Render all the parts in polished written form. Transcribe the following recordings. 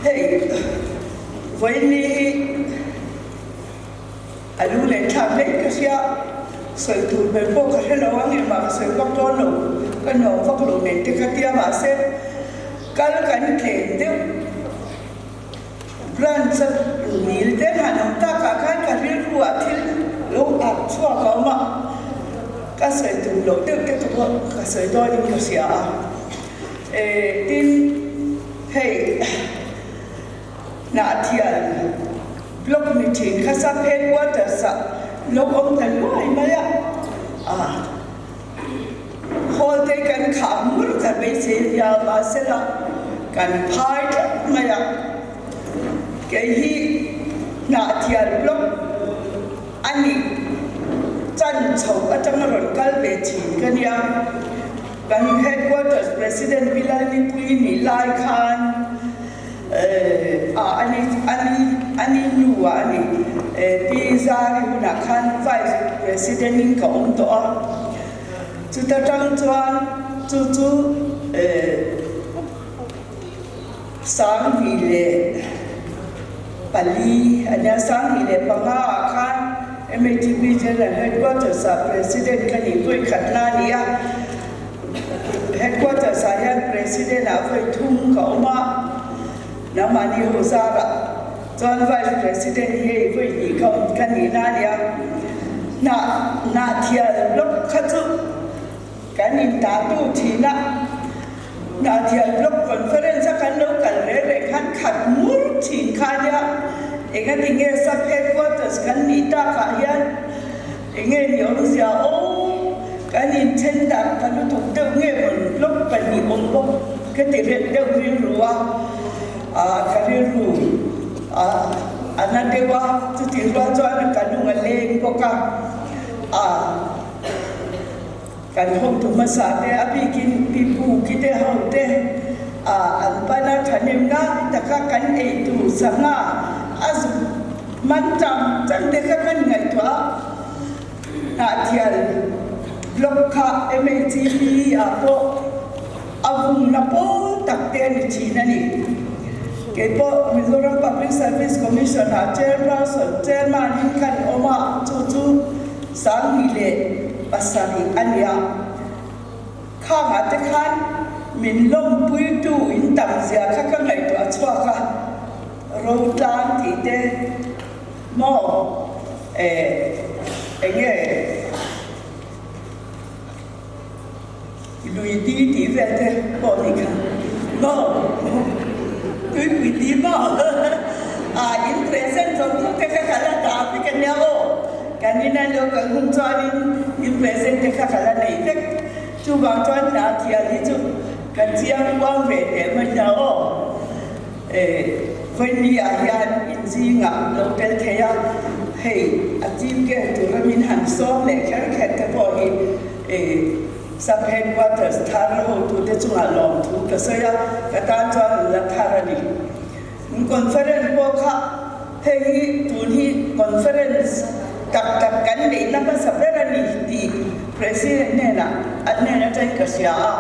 Hei vawiin hi a lu leh thlak hle ka hria, sawi tur ber pawh ka hre lo a, engmah ka sawi vak dawn lo, ka nuam vak lo nen te ka tia mahse kal kan tlem deuh. Branch a nil te han awm takah khan ka rilru ah thil lo ak chhuak a awm a, ka sawi tum loh deuh te ka pawh ka sawi dawn in ka hria a. Eh tin hei Hnahthial block ni thin kha sub headquarters ah lo awm ta luai mai a, ah Hall te kan khah ngur ta beisei nia mahsela kan phai tlat mai a, kei hi Hnahthial block a nih chan chho atanga rawn kal ve thin ka nia. Kan headquarters President Pi Lalnipui nih lai khan ah a ni a ni a ni hnuah a ni Pi Zari hunah khan Vice President in ka awm tawh a, chuta tang chuan chu chu 2004 a nia, 2005 ah khan MHP General Headquarters ah President ka nih vawi khat na a ni a. Headquarters ah hian President ah vawi thum ka awm a, nangmahni ho zarah chuan Vice President hi hei vawi hnih ka awm ka nih na a nia. Hnah Hnahthial block kha chu kan intah tu thin a, Hnahthial block conference a kan lo kal reh reh khan khat ngur thin kha a nia. Engati nge sub headquarters kan nih takah hian Enge ni awmzia aw, kan inthen tak ka lutuk deuh nge rawn block 2 awm bawk ka ti ret deuh rilru a, ah ka rilru ah a na deuh a, chutih rual chuan ka lung a leng bawk a, ah kan hotu hmasa te a bikin pi pu ki te ho te ah an pan a thahnem ngai taka kan ei tur sangha a zuk Man chang chang te kha kan ngaihtuah a, Hnahthial block kha MHCP ah pawh a vungna pawl tak te a ni thin a ni. Kei pawh Mizoram Public Service Commission ah Chairperson, Chairman in kan awm a, chu chu 2007 a ni a. Khangah te khan min lawmpuitu in tam zia kha ka ngaihtuah chhuak a. Rotlang tih te maw eh enge lui ti tih vel te pawh ni kha maw tuipui ti maw ah in present zawng zawng te kha ka la dah vek ania aw kan ina lo kal hun chuanin in present te kha ka la nei vek chuvang chuan hla thial hi chu ka chiang kuang ve teh mai nia aw. Vawiini ah hian in zingah lo tel thei a, hei a chief guest tura min han sawm leh kher kher te pawh hi Sub Headquarters thar hotute chungah lawmthu ka sawi a, ka tan chuan an la thar a ni. Conference pawh kha hei hi tun hi conference tak tak kan neihna hmasa ber a ni tih President hnenah an hnen atangin ka hria a.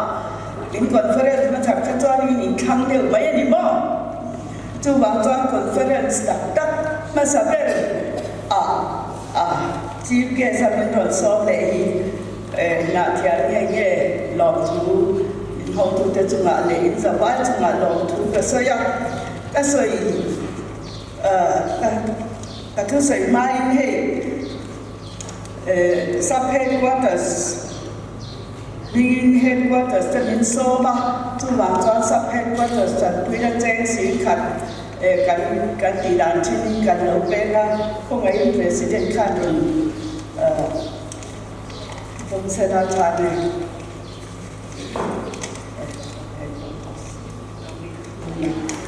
In conference hmachak kha chuan in inthlang deuh mai a ni maw? Chuvang chuan conference tak tak hmasa ber ah a chief guest a min rawn sawm leh hi Hnahthial nge nge lawmthu in hotute chungah leh in zavai chungah lawmthu ka sawi a, ka sawi ka thusawi hmain hei sub headquarters Hmingin Headquarters te min sawm a, chuvang chuan Sub Headquarters tanpuina cheng 10,000 kan kan tih dan thin kan lo pek a, khawngaihin President khan rawn vawm chhen a tha ni.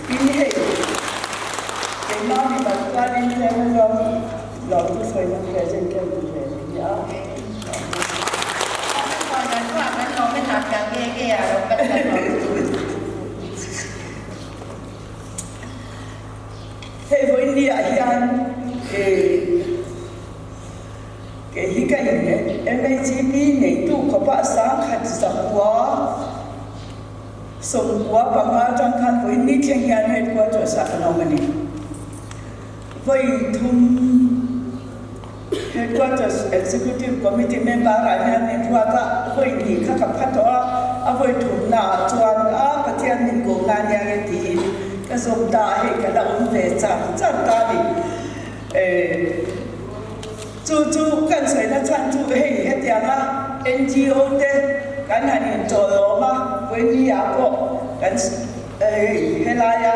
Tin hei keimah mimal chuanin tlem azawng lawmthu sawina present tlem tur ve a ni a. Hei vawiin ah hian kei hi ka in MHP neitu khawpa 10,900. 95 atang khan vawiin ni thleng hian headquarters ah kan awm a ni. Vawi thum Headquarters Executive Committee member ah hian min ruat a, vawi hnih kha ka pha tawh a, a vawi thumna ah chuan a Pathian min kohna ania nge tiin ka zawm ta a, hei ka la awm ve char char ta a ni. Chu chu kan sawina chhan chu hei hetianga NGO te kan han inchawlawm a, vawi ah pawh kan Hei helaia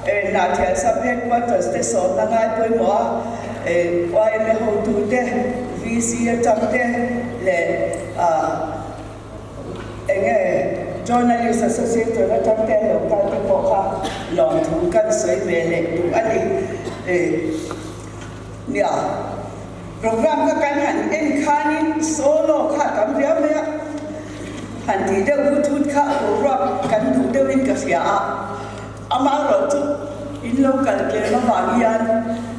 Hnahthial Sub Headquarters te sawmna ngai pawimawh a, yma hotute, VC atang te leh enge Journalist Association atang te lo kal te pawh kha lawmthu kan sawi ve leh duh a ni. Nia, program kha kan han en khanin solo kha a tam riau mai a, han tih deuh hut hut kha boruak kan duh deuhin ka hria a, amaherawhchu in lo kal tlem avang hian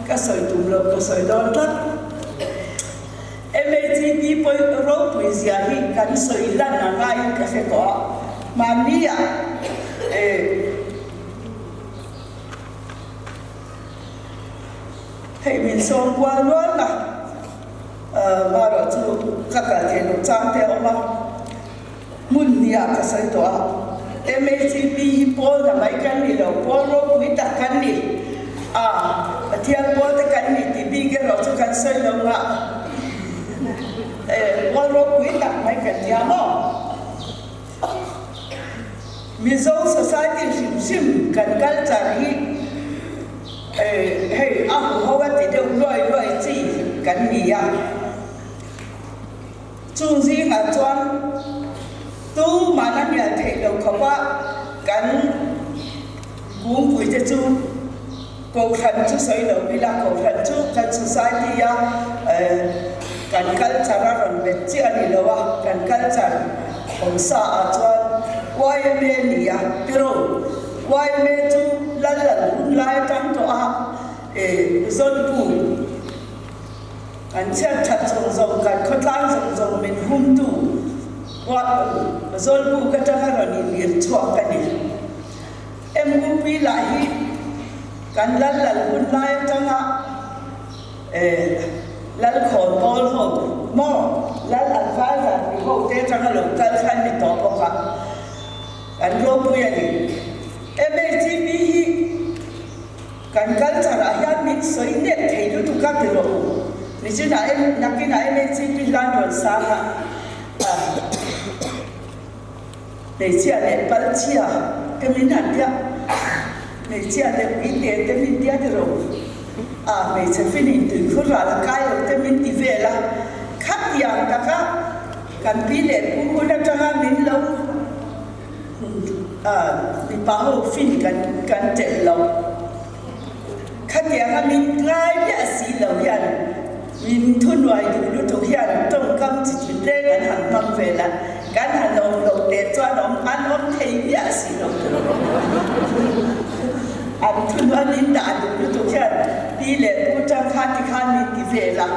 ka sawi tum loh ka sawi dawn tlat. MAGP pawih ropui zia hi kan sawi lan a ngaiin ka hre tawh a, mahnia eh. Hei min sawm kual nual a, marawh chu ka kal thei loh chang te a awm a, hmun hnih ah ka sawi tawh a, MHCP hi pawl na mai kan ni lo, pawl ropui tak kan ni a, Pathian pawl te kan ni tih bik erawh chu kan sawi lo ngah, pawl ropui tak mai kan nia maw? Mizo society hrim hrim kan culture hi hei a huho a ti deuh luai luai chi kan ni a, chung zingah chuan tumah a hnial theih lo khawp a kan kungpui te chu Kohhran chu sawi lo ila, Kohhran chu kan society a kan culture a rawn bet chiah a ni lo a, kan culture awmsa ah chuan yma ni a tiro yma chu lal lal hun lai atang tawh a zawnpu kan chhiat that zawng zawng kan khawtlang zawng zawng min humtu zawnpu ka tanga rawn inlir chhuak a ni. MUP lah hi kan lal lal hun lai atanga lal khawn pawl ho maw lal advisor ni ho te atanga lo kal kha an ni tawh bawk a, kan ropui a ni. MHCP hi kan culture ah hian min sawi nep thei lutuk a ti rawh u. Nichinah nakinah MHCP hlan rawn sang a. Hmeichhia leh palchhia te min han tia, hmeichhia leh puite te min tia ti ro a, hmeichhe finin tuikhur ral a kai lo te min ti vel a, khatiang taka kan pi leh pu hun atanga min lo mipa ho fin kan kan chelh lo, khatianga min ngai miah si lo hian min thuhnuai duh lutuk hian tawngkam chi tin reng an han hmang vel a. Kan han awm loh teh chuan awm an awm thei miah si lo. An thuhnuai min dah duh lutuk hian pi leh pu tang khan ti khan min ti vel a,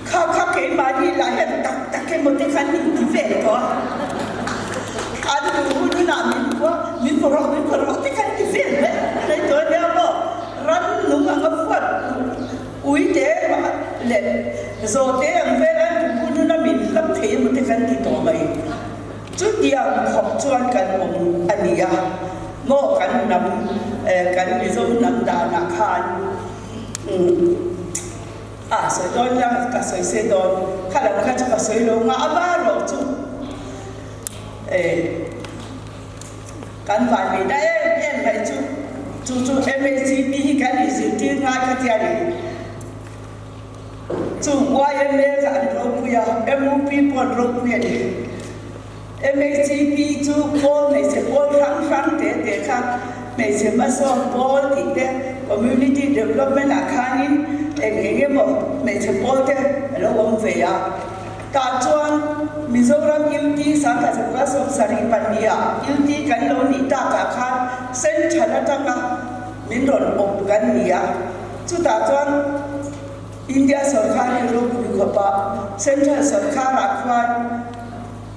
kha kha keimahni lah hian tak tak emaw te khan min ti vel tawh a, an duh hun hunah min pua min vaw rawh min vaw rawh te khan ti vel mai mai tawh a nia maw, ram nung anga fuat Ui te leh zawhte ang vel an duh hun hun a min hlap thei emaw te kan ti tawh mai. Chutiang khawp chuan kan awm a ni a, maw kan hnam kan Mizo hnam danah khan a sawi dawn ila ka sawi se dawn, kha lam kha chu ka sawi lo nga a va rawh chu Kan vanneih na em em mai chu chu chu MACP hi kan inzirtir ngai kha tia ni. Chu yma kha an ropui a, MUP pawh an ropui a ni. MACP chu pawl hmeichhe pawl hrang hrang te te kha hmeichhe hmasawn pawl tih te community development ah khanin eng eng emaw hmeichhe pawl te a lo awm ve a. Tah chuan Mizoram UT 1972 ah UT kan lo nih takah khan Central atanga min rawn awp kan ni a, chutah chuan India sawrkar hi ropui khawp a, Central sawrkarah khuan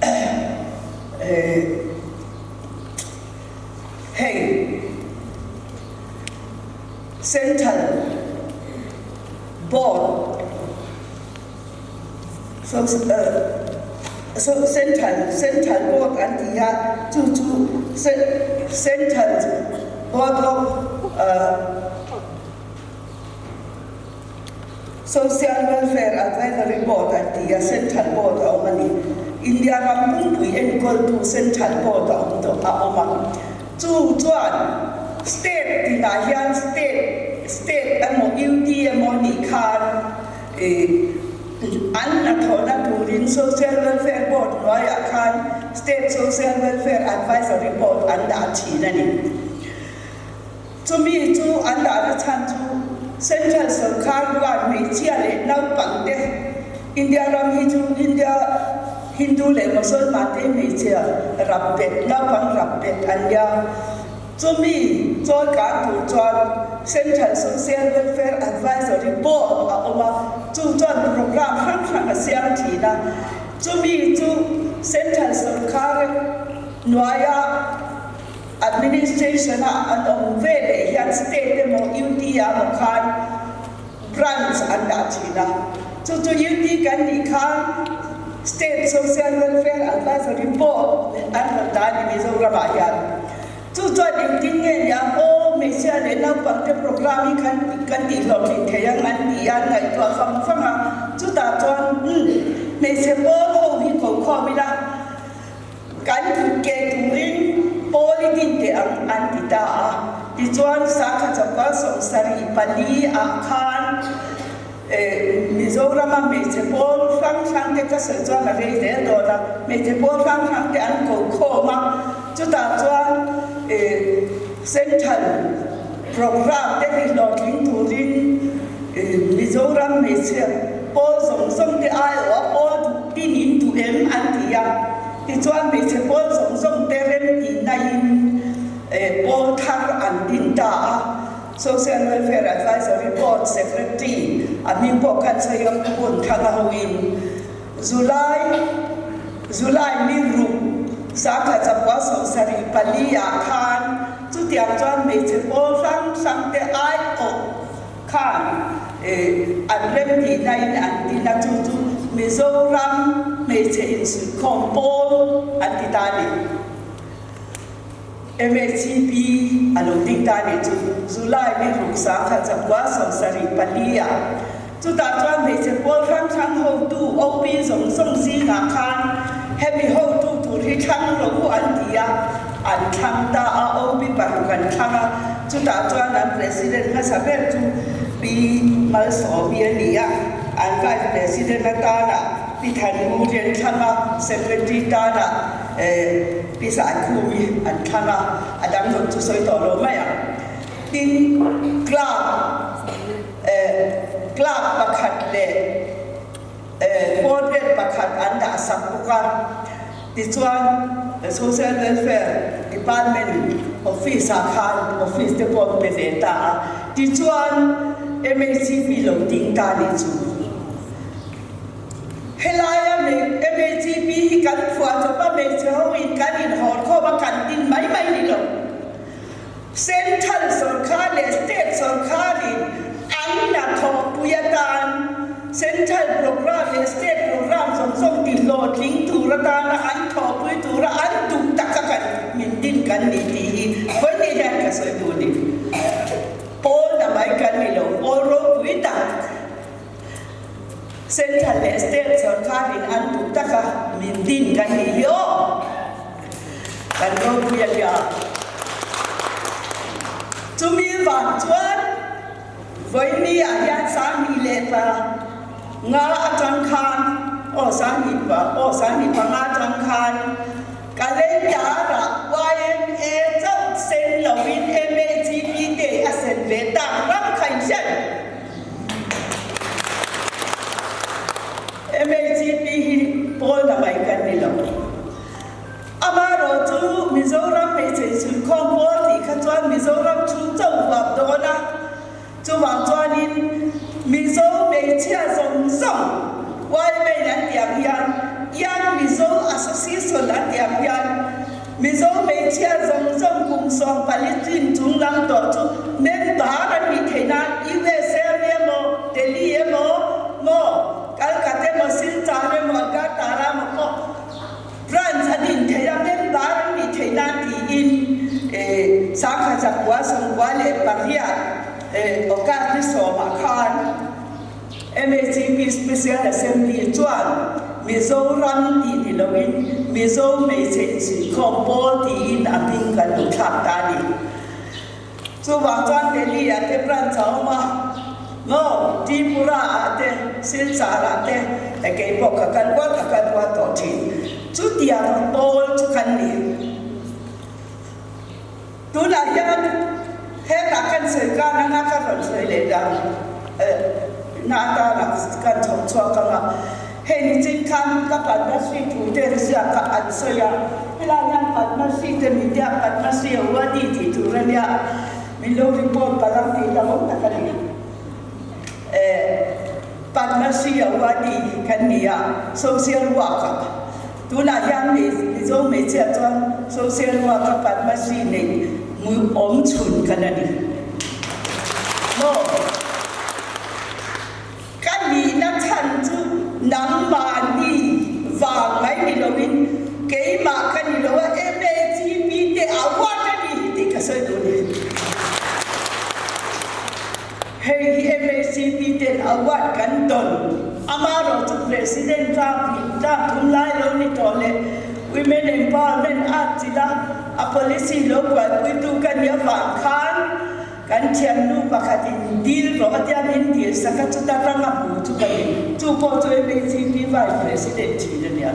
eh. Hei Central Board Central Central Board an ti a, chu chu Central Board of Social Welfare Advisory Board an ti a, Central Board a awm a ni. India ram pumpui enkawltu Central Board a awm tawh a awm a. Chu chuan State tinah hian State State emaw UT emaw nih khan ih an hnathawhna turin Social Welfare Board hnuaiah khan State Social Welfare Advisory Board an dah thin a ni. Chumi chu an dahna chhan chu Central sorkar ruat hmeichhia leh naupangte, India ram hi chu India Hindu leh Mosolman te hmeichhia rap bet, naupang rap bet an nia. Chumi chawi kar tur chuan Central Social Welfare Advisory Board a awm a, chu chuan program hrang hrang a siam thin a. Chumi chu Central sorkar hnuaia Administration a an awm ve leh hian state emaw UT ah emaw khan branch an dah thin a, chu chu UT kan nih khan State Social Welfare Advisory Board an rawn dah a ni Mizoram ah hian. Chu chuan engtin nge nia aw hmeichhia leh naupang te program hi khan kan tih hlawhtlin thei ang an ti a, an ngaihtuah fang fang a, chutah chuan umm hmeichhe pawl ho hi ko khawm ila, Kan thut ke turin Paul i din teh ang an ti ta a. Tichuan Sakha chawka 74 ah khan Mizorama hmeichhe pawl hrang hrang te ka sawi chuan a rei zel dawn a, hmeichhe pawl hrang hrang te an ko khawm a, chutah chuan Central Programme te hi hlawhtling turin Mizoram hmeichhe pawl zawng zawng te aiawh a pawl duh tin in duh em an ti a, tichuan hmeichhe pawl zawng zawng te rem tih naiin pawl thar an din ta a, Social Welfare Advisory Board Secretary a hming pawh khan sawi ang hun thang a hoin July July ni ruk 1974 ah khan chutiang chuan hmeichhe pawl hrang hrang te aiawh khan an remtihna in an tin a, chu chu Mizoram hmeichhe insuihkhawm pawl an ti ta a ni. MHCP a lo ding ta a nih chu July ni ruk 1974 ah. Chutah chuan hmeichhe pawl hrang hrang hotu OP zawng zawng zingah khan hemi hotu tur hi thlang rawh u an ti a, an thlang ta a, OP paruk an thlang a, chutah chuan an President hmasa ber chu Pi Malsawmi a ni a, an Vice President atana Pi Thanmuri an thlang a, Secretary tana Pi Saikhumi an thlang a, a dang zawng chu sawi tawh lo mai ang. Tin, Club. Club pakhat leh Portrait pakhat an dah sak bawk a, tichuan Social Welfare Department office ah khan office te pawh an pe ve ta a, tichuan MHCP lo ding ta nih chu. Helaia MHCP hi kan phuah chawp a, hmeichhe ho in kan inhawn khawm a, kan din mai mai ni lo. Central sorkar leh State sorkarin an hnathawhpui atan Central Programme leh State Programme zawng zawng tihlawhtling tur atana an thawhpui tura an duh taka kan min din kan ni tih hi vawiin hian ka sawi duh a ni. Pawl na mai kan ni lo, pawl ropui tak Central leh State sorkarin an duh taka min din kan nih hi aw! Kan ropui a nia. Chumi vang chuan vawiini ah hian 25 atang khan aw 25 aw 25 atang khan calendar ah YMA chauh sen lovin MAGP te a sen ve tak ram kha in hriat. MAGP hi pawl na mai kan ni lo. Amaherawh chu Mizoram hmeichhe insuihkhawm pawl tih kha chuan Mizoram chhung chauh huap dawn a, chuvang chuanin Mizo hmeichhia zawng zawng YMA-in an tih ang hian, Young Mizo Association an tih ang hian Mizo. 1998 August ni sawmah khan MHCP Special Assembly chuan Mizoram tih ni loin Mizo Hmeichhe Insuihkhawm Pawl tiin a hming kan lo thlak ta a ni. Chuvang chuan Delhi ah te branch a awm a, maw Tripura ah te, Silchar ah te kei pawh ka kal kual ka kal kual tawh thin. Chutiang pawl chu kan ni. Tunah hian hetah kan sawi khan anga ka rawn sawi leh dan na atana kan chhawp chhuak anga hei nichin khan ka Padma Shri thu te ziak kha an sawi a, helai hian Padma Shri te min tia Padma Shri award tih tur ania min lo report palh ang tih hlauhawm tak a ni. Padma Shri award kan ni a, social work ah. Tunah hian Mizo hmeichhia chuan social work a Padma Shri nei hmu awm chhun kan a ni. Maw? Ka nihna chhan chu nangmahni vang mai ni loin keimah ka ni lo a, MAGP te award a ni hi tih ka sawi duh a ni. Hei hi MACP ten award kan tawn. Amaherawh chu President tlak hnih tlak thum lai lo ni tawh leh Women Empowerment at chila a policy lo buaipuitu ka nih avang khan kan thiannu pakhatin dil rawh a tia min dil sak a, chuta rang a hmu chu ka ni. Chu pawh chu MACP Vice President thin a nia.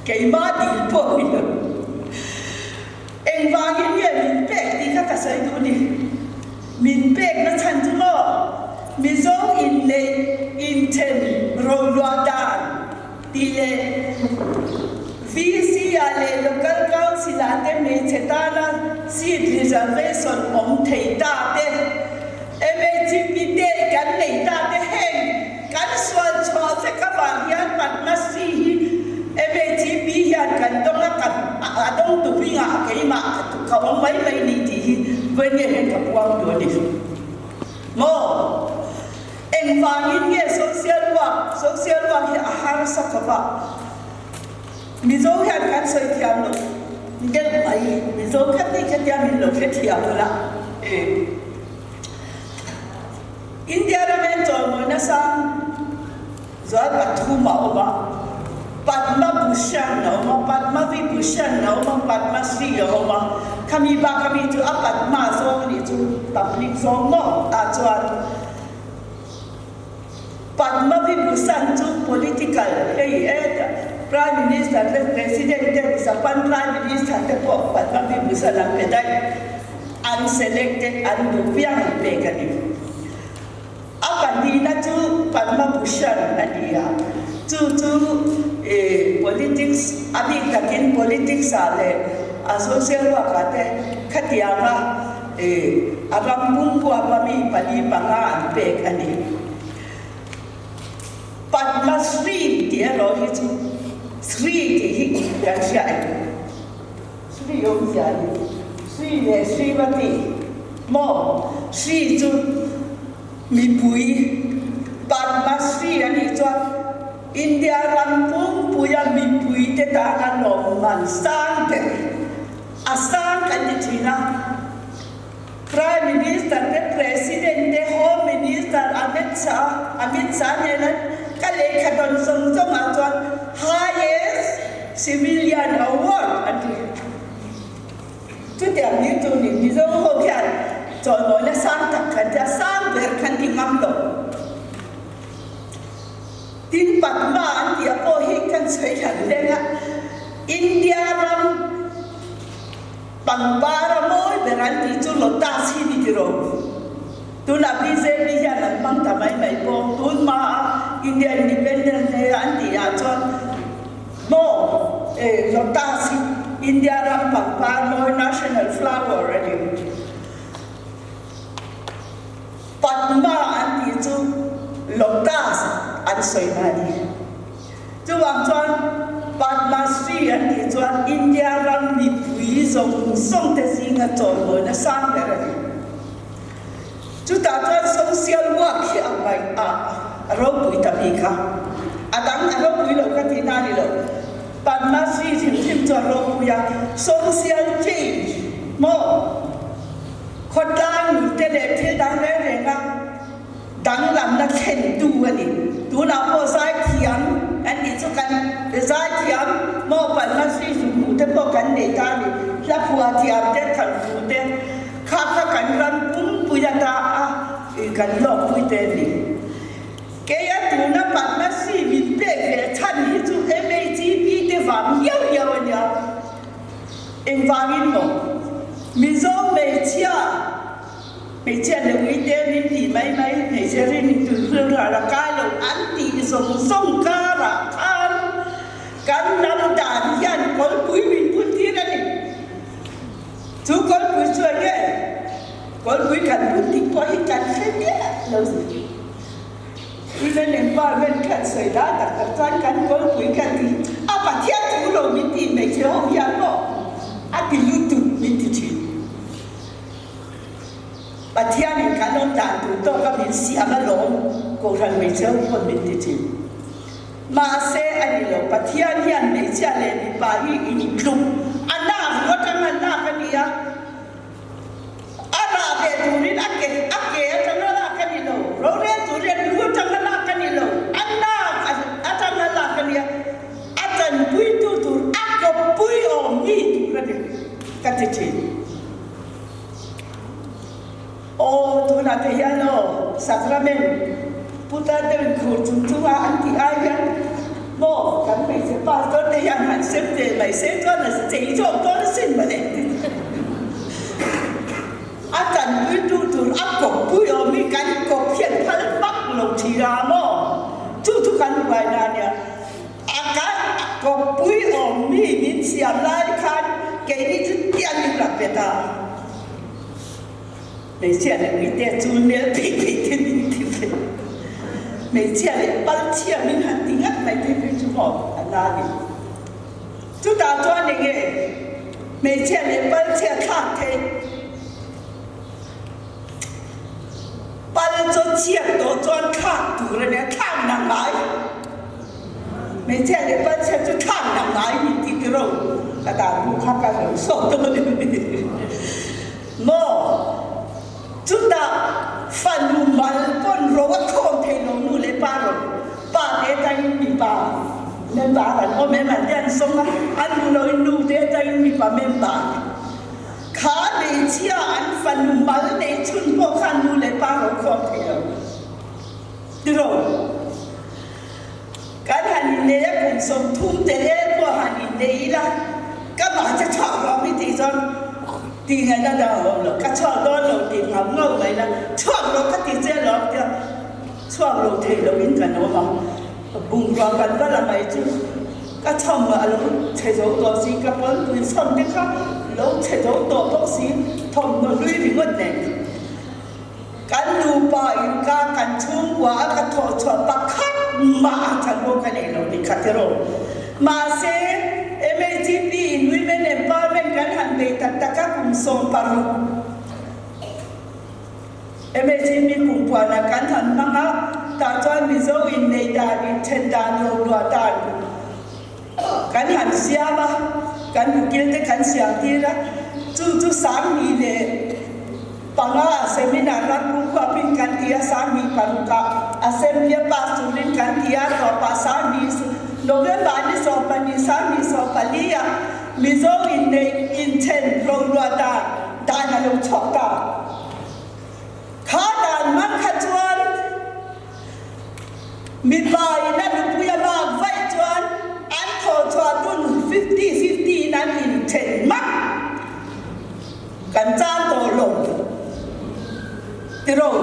Keimah dil pawh ni lo. Engvangin nge min pek tih kha ka sawi duh ni. Min pekna chhan chu maw Mizo inneih inthen roluah dan tih leh VC ah leh Local Council ah te hmeichhe tana seat reservation awm thei ta te, MHP te kan nei ta te heng kan sual chhuah vek avang hian Padma Shri hi MHP hian kan dawng a, kan a dawng tu hmingah keimah ka awm mai mai ni tih hi vawiin hian ka puang duh a ni. Maw? Engvangin nge social work, social work hi a harsa khawp a, Mizo hian kan sawi thiam lo deuh mai, Mizo khat ni khatia min lo hrethiam la e. India ram en chawimawi nasa zual pathum a awm a, Padma Bhushan a awm a, Padma Vibhushan a awm a, Padma Shri a awm a, khami bak ami chu a Padma zawng anih chu public zawng maw ah chuan Padma Vibhushan chu political hei e Prime Minister te President te Japan Prime Minister te pawh Padma Vibhushan an pe daih. An selected an duh piang an pek a ni. A pahnihna chu Padma Bhushan a ni a, chu chu politics a bik takin politics ah leh a social work ah te khatianga a ram pumpuap a mi pali panga an pek a ni. Padma Shri tih erawh hi chu Shri tih hi kan hria em? Sri awmzia a ni. Sri leh Srimati maw? Sri chu mipui, Padma Shri a nih chuan India ram pumpuia mipuite tana lawmman sang ber a sang kan ti thin a. Prime Minister te, President te, Home Minister Amit Shah, Amit Shah nena ka lehkha dawn zawng zawngah chuan highest civilian award an ti. Chutiang ni chu ni Mizo ho khian chawlmawina sang tak khan tia sang ber khan ti ngam lo. Tin Padma an tih pawh hi kan sawi hlan leng a, India ram Pangpar a mawi ber an tih chu Lotus hi ni tiraw? Tunah bjp hian an hmang ta mai mai bawk. Tun hmaa India Independence Day an tih ah chuan maw Lotus hi India ram pangpar mawi national flower a ni. Padma an tih chu Lotus an sawi na a ni. Chuvang chuan Padma Shri an tih chuan India ram mipui zawng zawng te zinga chawimawina sang ber a ni. Chutah chuan social work hi a ngaih a ropui ta bik a, a dang a ropui lo ka tihna a ni lo. Padma Shri hrim hrim chu a ropui a, social change maw? phuah thiam te, thanthu te kha kha kan ram pumpui ata a kan hlawkpui te a ni. Keia tuna Padma Shri min pek ve chhan hi chu MAGP te vang hiau hiau a nia. Engvangin maw? Mizo hmeichhia, hmeichhia leh uite min tih mai mai, hmeichhe rin in tun hril ral a kai lo an tih zawng zawng karah khan kan hnam dan hian kawlpui min bun tir a ni. Chu kawlpui chu enge? Kawlpui kan bun tih pawh hi kan hre miah lo. Women Empowerment khan sawi lai tak tak chuan kan kawlpui khan ti a Pathian thu lo min ti hmeichhe ho hian maw a ti lutuk min ti thin. Pathianin kan awm dan tur tawka min siam alawm Kohhran hmeichhe ho pawn min ti thin. Mahse a ni lo, Pathian hian hmeichhia leh mipa hi intluk a nak lu atang a nak a ni a. A rah ve turin a ke a ke atanga lak a ni lo, rorel turin lu atanga lak a ni lo, a nak atanga lak a nia, a tanpuitu tur a kawppui awm mi tur a ni ka ti thin. Aw tunah te hian aw Sacrament putar deuhin khur chung chunga an tih ai hian maw kan hmeichhe pastor te hian han sem ve mai se chuan a chei zawk dawn asin mawle. A tanpuitu tur a kawppui awm hi kan kawp hian phal vak lo thin a maw? Chu chu kan buai na nia. A kan kawppui awm mi min siam lai khan keini chu tiang in rak ve ta. Hmeichhia leh uite chu hmel phei phei te min ti ve. Hmeichhia leh palchhia min han ti ngat mai te phei chu maw a la ni. Chutah chuan enge hmeichhia leh palchhia thlak theih? Pal chu chhiat tawh chuan thlak tur a nia, thlak na ngai. Hmeichhia leh palchhia chu thlak na ngai min ti tiro, ka dan bu kha ka lo sawt dawn em ni? Maw? Chutah fanu mal pawn ro a khawm thei lo nu leh pa ro, pa te atangin mipa member an awm em an ti an sawm a, an hmu loin nu te atangin mipa member. Kha hmeichhia an fanu mal nei chhun pawh khan nu leh pa ro khawm thei lo. Tiraw? Kan han innei a kum 30 te rel pawh han innei ila ka mah che chhuak rawh mi tih chuan tih ngaihna dang a awm lo. Ka chhuak dawn lo tih ngau ngau mai la, chhuak rawh ka ti che alawm tia chhuak lo thei loin kan awm a. Bungrua kan va la mai chu ka chham a lo chhe zo tawh si, ka pawnpui chham te kha lo chhe zo tawh bawk si, thawmhnaw hlui ringawt nen kan nupa inkar kan chhungkua a ka thawh chhuah pakhat mah a tha pawh ka nei lo ni kha tiraw. Mahse, MHP in Women Empowerment kan han bei tak tak a kum 16 MHP kumpuanah kan han hmang a, tah chuan Mizo inneih dan, inthen dan, rohluah dan kan han siam a, kan ukil te kan siam tir a, chu chu 2005 a seminar ram pumkhuapin kan ti a, 2006ah assembly a pass turin kan ti a, tawpah 2000 November ni 12 2014 ah Mizo inneih, inthen, rohluah dan dan a lo chhuak ta. Kha dan hmang kha chuan mipa in a nupui a bak vaih chuan an thawh chhuah dun fifty fifty in an inthen hmak. Kan chang tawh lo tiraw.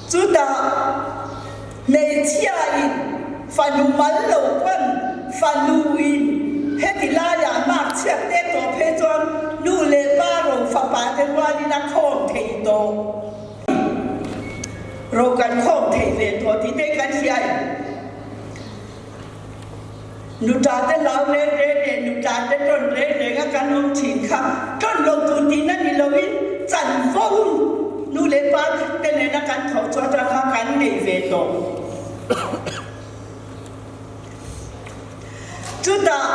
Chutah hmeichhia in fanu mal lo pawn fanu in heti laiah ngakchhiat te tawh phei chuan nu leh pa ro fapa te rualin a khawm thei tawh. Ro kan khawm thei ve tawh tih te kan hria em? Nuta te hlau reng reng leh nuta te tawn reng reng a kan awm thin kha tawn lo tur tihna ni loin chanvo nu leh pa te nena kan thawh chu atang kha kan nei ve tawh. Chutah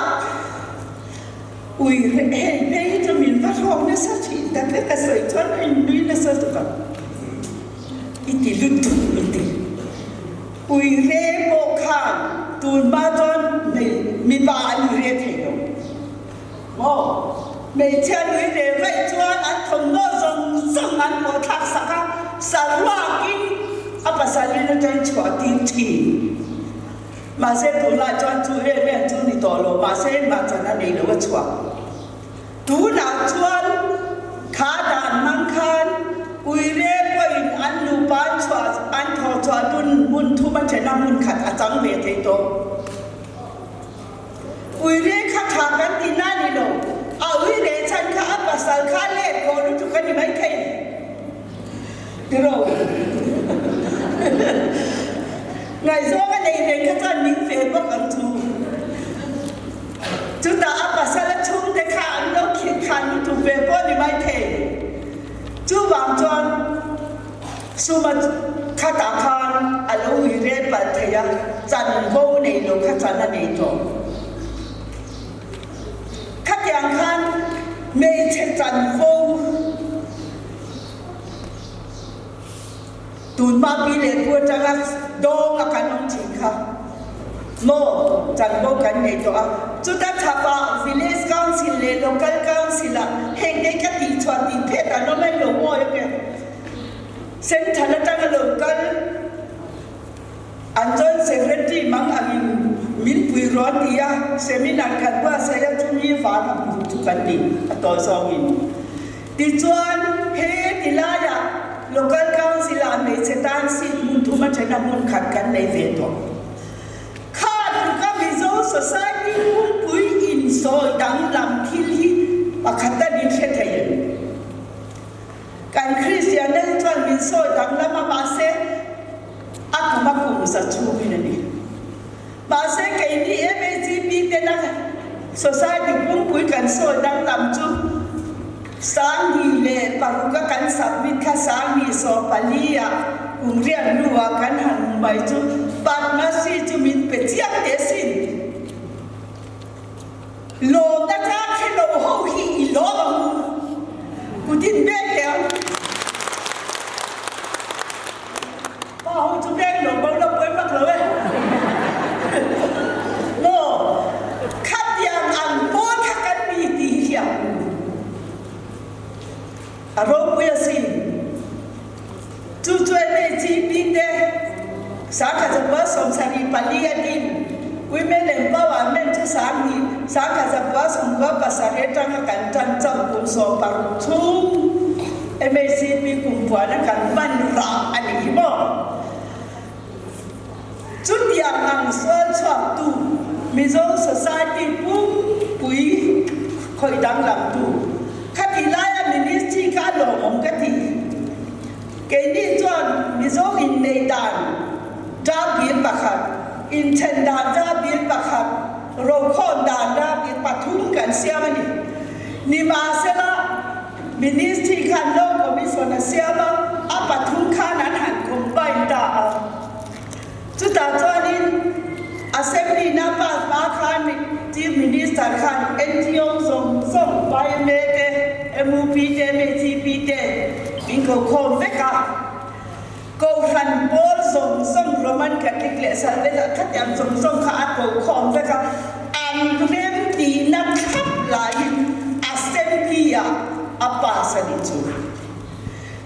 ui hei phei hi chu min va hrawk nasa thin tak e ka sawi chuan a inlui nasa tuk ang i ti lutuk i ti. Ui re pawh khan tun hma chuan hmei mipa an ui re thei lo. Maw? Hmeichhia nui ve vaih chuan an thawmhnaw zawng zawng an pawh thlak sak a, saruakin a pasalin atang chhuah tir thin. Mahse tunlai chuan chu em em chu ni tawh lo, mahse engmah chan a nei lo a chhuak. Tunah chuan kha dan hmang khan uire pawhin an nupa an chhuah an thawh chhuah dun hmun thum a then a hmun khat a chang ve thei tawh. Uire kha tha kan ti na ni lo, a uire chhan kha a pasal kha let khawh lutuk a ni maithei tiraw? Ngaihzawng a nei reng kha chuan min fel bawk ang chu. Chutah a pasal a chhungte kha an lo khirh khan lutuk ve pawh a ni maithei. Chuvang chuan Suma khatah khan a lo ui rel palh thei a, chanvo nei lo kha chan a nei tawh. Khatiang khan hmeichhe chanvo Tunhma pi leh pu atanga dawng a kan awm thin kha maw chanvo kan nei tawh a, chuta chhapah Village Council leh Local Council ah heng te ka tih chhuah tih phet an awm em lo mawi ang e. Central atanga lo kal an Joint Secretary mang angin min pui rawh a ti a, seminar kan buatsaih a chumi vang a hmu chu kan ni a tawi zawngin. Tichuan, he ti laiah Local Council-ah hmeichhe tan seat hmun thum a then a hmun khat kan nei ve tawh. Kha tluka Mizo society pumpui insawi danglam thil hi pakhat a ni hre thei em? Kan Kristianna hi chuan min sawi danglam a, mahse a kum a kum za chhungin a ni. Mahse keini MACP tena society pumpui kan sawi danglam chu 2006 a kan submit kha 2014 ah kum riat hnuah kan han hmu mai chu Padma Shri chu min pe chiang teh sin. Lawmna tlak hre lo ho hi i lawm ang u. Kutin beng teh ang. Pa ho chu beng lo bo lo pawi vak lo e. Maw khatiang ang pawl kha kan ni ti hi hria ang u. A ropui asin. Chu chu MACP te sangkhat zakua 74 a din. Women Empowerment chu 2000 97 atanga kan tan chauh kum 60 chhung MACP kumpuana kan hman rah a ni hi maw? Chutiang ang sual chhuaktu Mizo society pumpui khawih danglamtu khatih laia ministry kha a lawmawm ka ti. Keini chuan Mizo inneih dan ṭa bil pakhat, inthen dan ṭa bil pakhat, rokhawm dan ṭa bil pathum kan siam a ni. Nimahsela, Ministry khan Law Commission a siam a, a pathum khan an han combine ta a. Chutah chuanin Assembly na pass hma khan Chief Minister khan NGO zawng zawng, YMA te, MUP te, MHCP te min ko khawm vek a. Kohhran pawl zawng zawng Roman Catholic leh Salvation khatiang zawng zawng kha a ko khawm vek a. An rem tihna thlap laiin Assembly ah a pass a nih chu.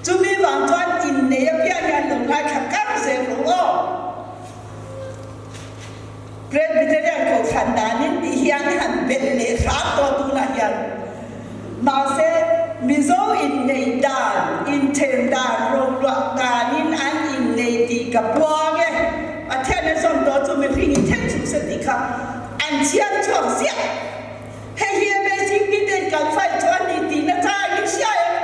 Chumi vang chuan innei apiang hian lo ngaithla kar zel rawh aw. Presbyterian Kohhran danin tih hian han belh leh hram tawh tunah hian. Mahse, Mizo innei dan, inthen dan, rohluah danin an innei tih ka puang e. Pathian a zawm tawh chu mihring in then chhuk se tih kha an chhiar chhuak ziah. Hei hi MACP ten kan fight chu a ni tihna cha in hria em?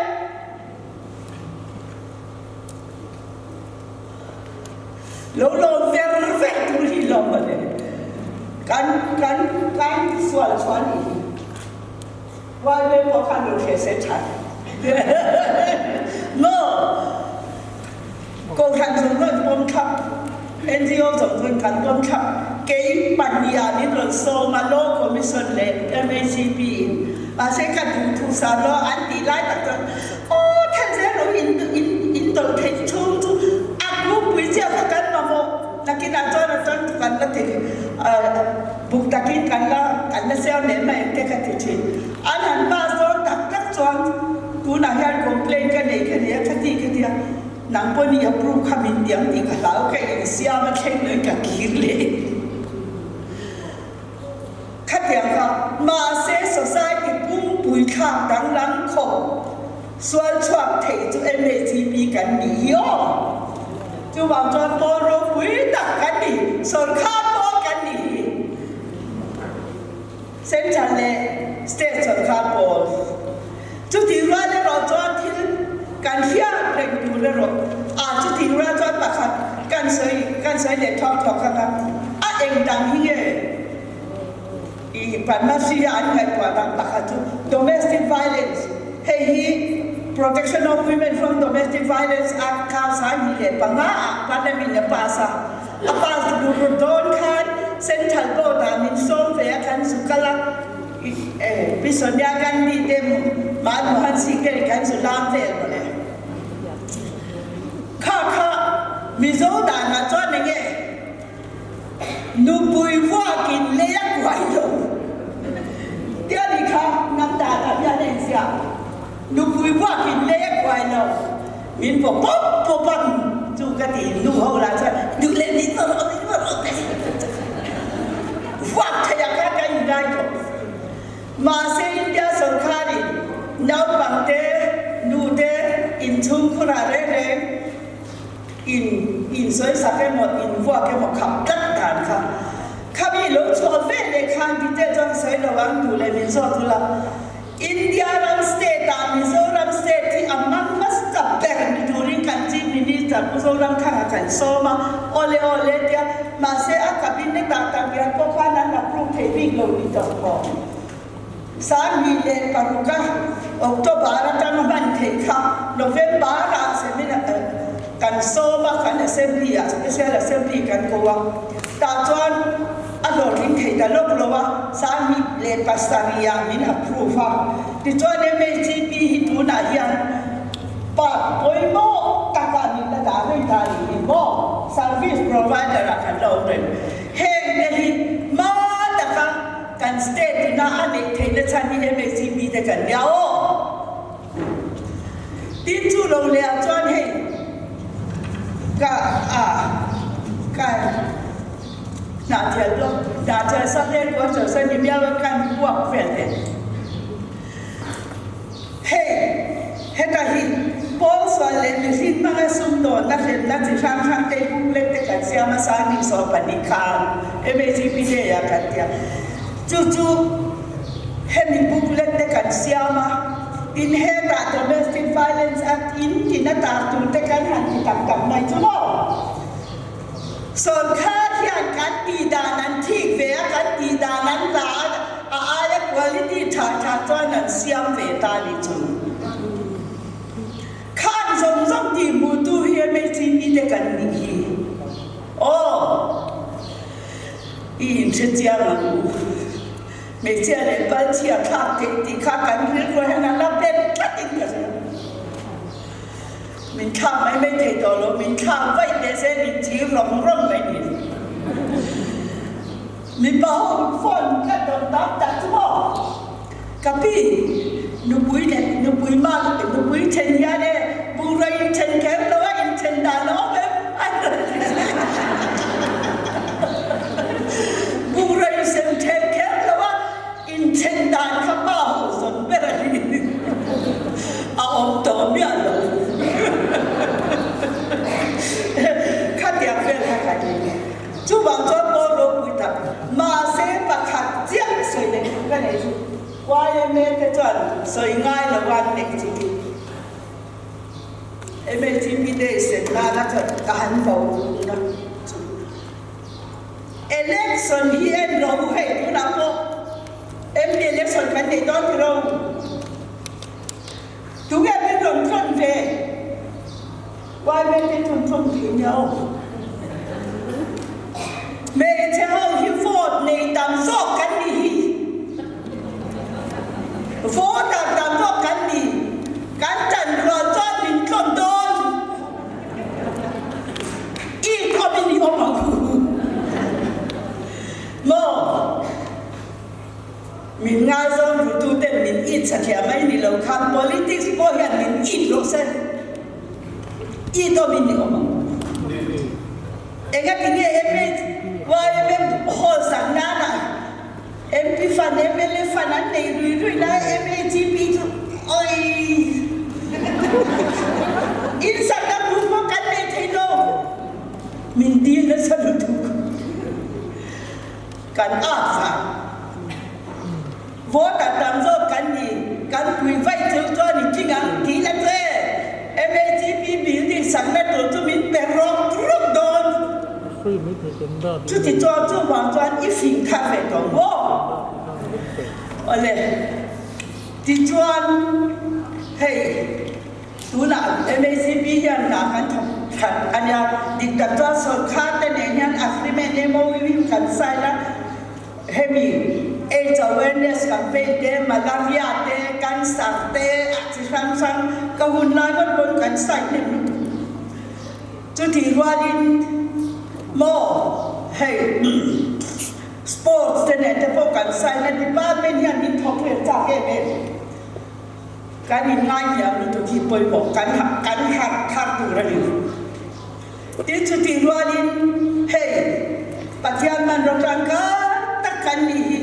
Lo lawm ver ver tur hi lawm a ni. Kan kan kan sual chu a ni hi. Hualve pawh khan lo hria se tha. Maw? Kohhran zawng rawn pawm thlap, NGO zawng rawn kan pawm thlap, kei pahniha min rawn sawm a, Law Commission leh MACP in, mahse ka duhthu sa law an tih lai tak chuan aw thel zel lo in in in tawlh theih chhung chu a kungpui chiah kha kan mamawh. Nakinah chuan a tang chu kan la ti buk takin kan la kan la siam leh mai ang te ka ti thin. An han pass dawn tak tak chuan tunah hian complaint ka nei ka nia ka ti ka tia nang pawh ni approve kha min ti ang tih ka hlau ka insiam a thleng loin ka kir leh. Khatiang kha mahse society pumpui thlak danglam khawp sual chhuak theih chu MHCP kan nih hi aw. Chuvang chuan pawl ropui tak kan ni, sawrkhar pawl kan nih hi. Central leh state sawrkhar pawl. Chutih rual erawh chuan thil kan hriat reng tur erawh a chutih rual chuan pakhat kan sawi kan sawi leh thuak thuak kha kha a eng dang hi nge i Padma Shri a an ngaihtuah dang pakhat chu domestic violence hei hi Protection of Women from Domestic Violence Act kha 2005 ah Parliament a pass a a pass dur dawn khan Central Board ah min sawm ve a kan zu kal a. Pi Sonia Gandhi te Manmohan Singh te kan zu lam vel mawle. Kha kha Mizo danah chuan enge nupui vuakin lei a kuai lo tia ni kha hnam danah hian a inziak. Nupui vuakin lei a kuai lo min vaw pawp pawp ang chu ka ti nu ho lah chuan duh leh min vaw rawh min vaw rawh ka ti vuak thei ang kha ka ingai tawh. Mahse India sorkarin naupangte nute inchhungkhurah reng reng in insawisak emaw invuak emaw khap tlat dan kha khami lo chhuah ve leh khan detail chuan sawi lo ang duh leh min zawt ula. India ram state ah Mizoram state hi a hmang hmasa ber ni turin kan Chief Minister Pu Zoramthanga kan sawm a, awle awle tia mahse a cabinet ah tak hian pawh khan an approve thei bik lo ni tawh pawh 2006 a October atanga hman theih kha November ah seminar kan sawm a kan assembly ah special assembly kan ko a tah chuan A hlawhtling thei ta lawk lo a, 2007 ah min approve a. Tichuan MHCP hi tunah hian part pawimawh takah min la dah reng ta a nih hi maw? Service provider ah kan la awm reng. Heng te hi hma taka kan state ina a neih theihna chhan hi MHCP te kan nia aw. Tin chu lo leh ah chuan hei ka a ka Hnahthial blog, Hnahthial sub headquarters a ni miau a kan puak vel te. Hei, heta hi pawngsual leh mihring hmanga sumdawnna hrenna chi hrang hrang te booklet te kan siam a sang 22 khan MAGP Day ah kan ti a. Chu chu hemi booklet te kan siam a, tin hetah Domestic Violence Act in tin a tar tur te kan han ti tak tak mai chu maw? Sawrkar hian kan tih dan an thik ve a, kan tih dan an la a, a aia quality tha tha chuan an siam ve ta a nih chu. Khan zawng zawng tih hmuh tu hi MHCP te kan nih hi. Aw, i inhre chiang ang u. Hmeichhia leh palchhia thlak theih tih kha kan rilru hian a la bet tlatin ka hria. Min thlak mai mai thei tawh lo, min thlak vaih teh se min thir rawng rawng mai ni. Mipa ho phone ka dawn tam tak chu maw? Ka pi, nupui leh nupui ma nupui then hian e bungrua in then kher lo a, in then dan a awm em? An rawn ti zel. Bungrua in sem then kher lo a, In then dan kha pa ho zawn ber a ni. A awm tawh miah lo. Khatiang vel kha ka ni. Chuvang chuan pawl ropui tak. Mahse pakhat chiah sawi leh duh ka nei chu YMA te chuan sawi ngai lo a an neih chu hi. MHP day sen nana chuan ka han vo na chu. Election hi en rawh u hei tunah pawh MP election kan nei dawn tiro tunge min rawn tlawn ve YMP thun thun thei nia aw hmeichhe ho hi vote nei tam zawk kan ni hi voter tam zawk kan ni kan tan rual chuan min tlawn dawn. I khawp in i awm ang. ni lo khan politics pawh hian min it rawh se. It awmin ni awm ang. Engati nge MHYMM hall sak nana MP fund, mla fund an nei rui rui lai MAGP chu oi in sakna buk pawh kan nei thei lo. Min dil nasa lutuk. Kan at fai. Vote a tam zawk kan ni, kan pui vaih chu chuan i tling ang tih la che. MAGP building sakna tur chu min pe rawk rawk dawn. Chuti chuan chuvang chuan i fing thar ve tawh maw? Awle, tichuan hei tunah MAGP hian hna kan thawk that a nia, dik tak chuan sorkar te nen hian agreement MOU kan sign a, Hemi AIDS awareness campaign te, malaria te, cancer te a chi hrang hrang ka hun lai ngawt pawn kan sign hnem lutuk. Chutih rualin maw hei sports te nen te pawh kan sign a, department hian min thawk leh chak em em. Kan inngaihniam lutuk hi pawimawh kan kan harh thar tur a ni. Tin chutih rualin hei Pathian hmanraw tangkai tak kan nih hi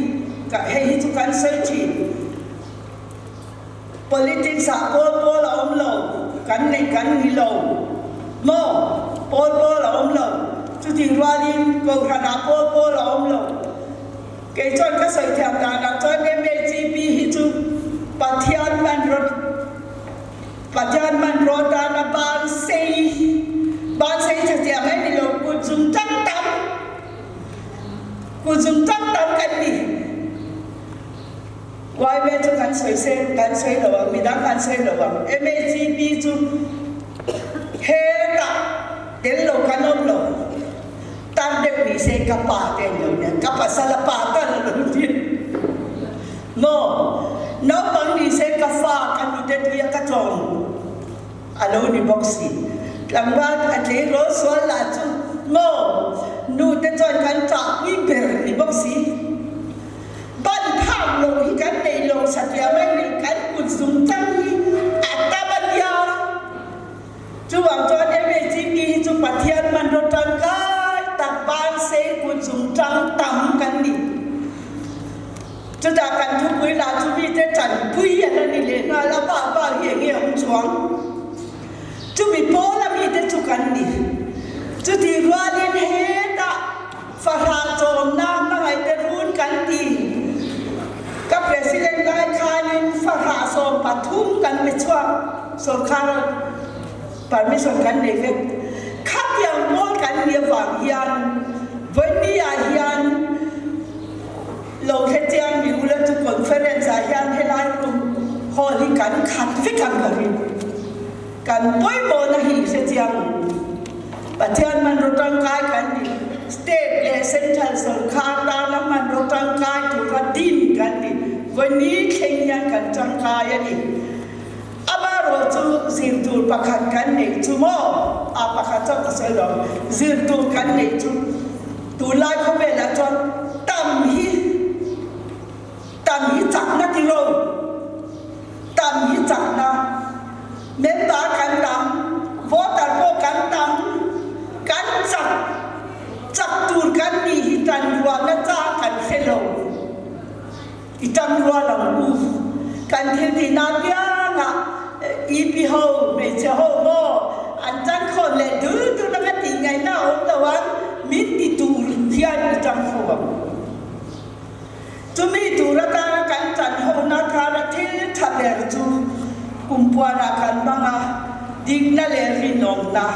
hei hi chu kan sawi thin. Politics ah pawl pawl a awm lo, kan nei kan ni lo maw? Pawl pawl a awm lo. Chutih rualin Kohhran ah pawl pawl a awm lo. Kei chuan ka sawi thiam danah chuan MAGP hi chu Pathian hmanraw Pathian hmanraw tana ban sei ban sei tha chiah mai ni lo kut zum tang tam kut zum tang tam kan ni. Yma chu kan sawi se kan sawi lo ang midang kan sawi lo ang MAGP chu hetah tel lo kan awm lo. Tan deuh ni se ka pa te an lo nia, ka pasal a pa tal a lo nia. Maw, naupang ni se ka fa ka nute tuia ka tlawm a lo ni bawk si. Tlangval a tleirawl sual lah chu maw, nute chuan kan ṭahpui ber ni bawk si. Ban phak lo hi kan nei lo satliah mai ni, kan kut zungchang hi a tam a nia. Chuvang chuan MHCP hi chu Pathian hmanraw tangkai tak ban sei kut zung tang tam kan ni. Chutah kan thupui lah chu mite tanpui an la ni leh nghal a, bak bak hi enge awm chuang? Chumi pawla mite chu kan ni. Chutih rualin hetah fahrah chawmna hmangaihte run kan ti. Ka President lai khanin fahrah 13 kan pe chhuak. Sorkar permission kan nei vek. Khatiang pawl kan nih avang hian vawiini ah hian lo hrechiang mi ula chu conference ah hian helai room hall hi kan khat vek ang ka ring. Kan pawimawhna hi hrechiang Pathian hmanraw tangkai kan ni. State leh Central sorkar tana hmanraw tangkai tura din kan ni. Vawiini thleng hian kan tangkai a ni. Amaherawh chu zir tur pakhat kan neih chu maw? A pakhat chauh ka sawi lo. Zir tur kan neih chu tunlai khawvelah chuan tam hi tam hi chakna ti lo. Tam hi chakna. Member kan tam, voter pawh kan tam, kan chak chak tur kan nih hi tan ruahna chang kan hre lo. I tangrual ang u. Kan thil tihna apiangah EP ho, hmeichhe ho maw an tangkhawn leh dul dul anga tih ngaihna a awm lo ang, min ti tur hian i tangkhaw ang. Chumi tur atana kan tan hona thara thil tha ber chu kumpuanah kan hmang a, dikna leh rinawmna.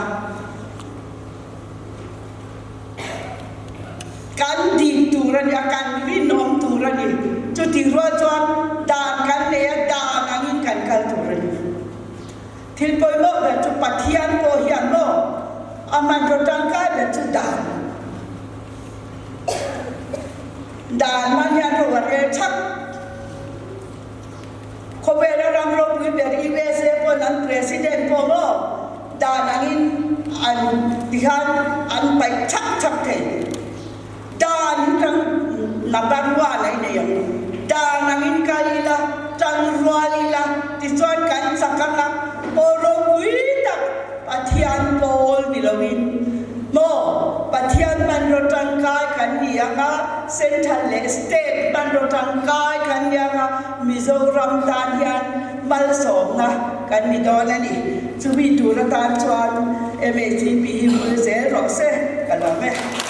Kan dik tur a ni a, kan rinawm tur a ni. Chutih rual chuan dan kan nei a, dan angin kan kal tur a ni. Thil pawimawh ber chu Pathian pawh hian maw a hmanraw tangkai ber chu dan. Dan hman hian ro a rel chak. Khawvela ram ropui ber USA pawn an President pawh maw dan angin an tihian an paih chak chak thei. Dan hi tang number one a inei ang. Dan angin kal ila, tangrual ila. leh state hmanraw tangkai kan ni anga Mizoram tan hian malsawmna kan ni dawn a ni. Chumi tur atan chuan MHEP hi vul zel rawh se ka lawm e.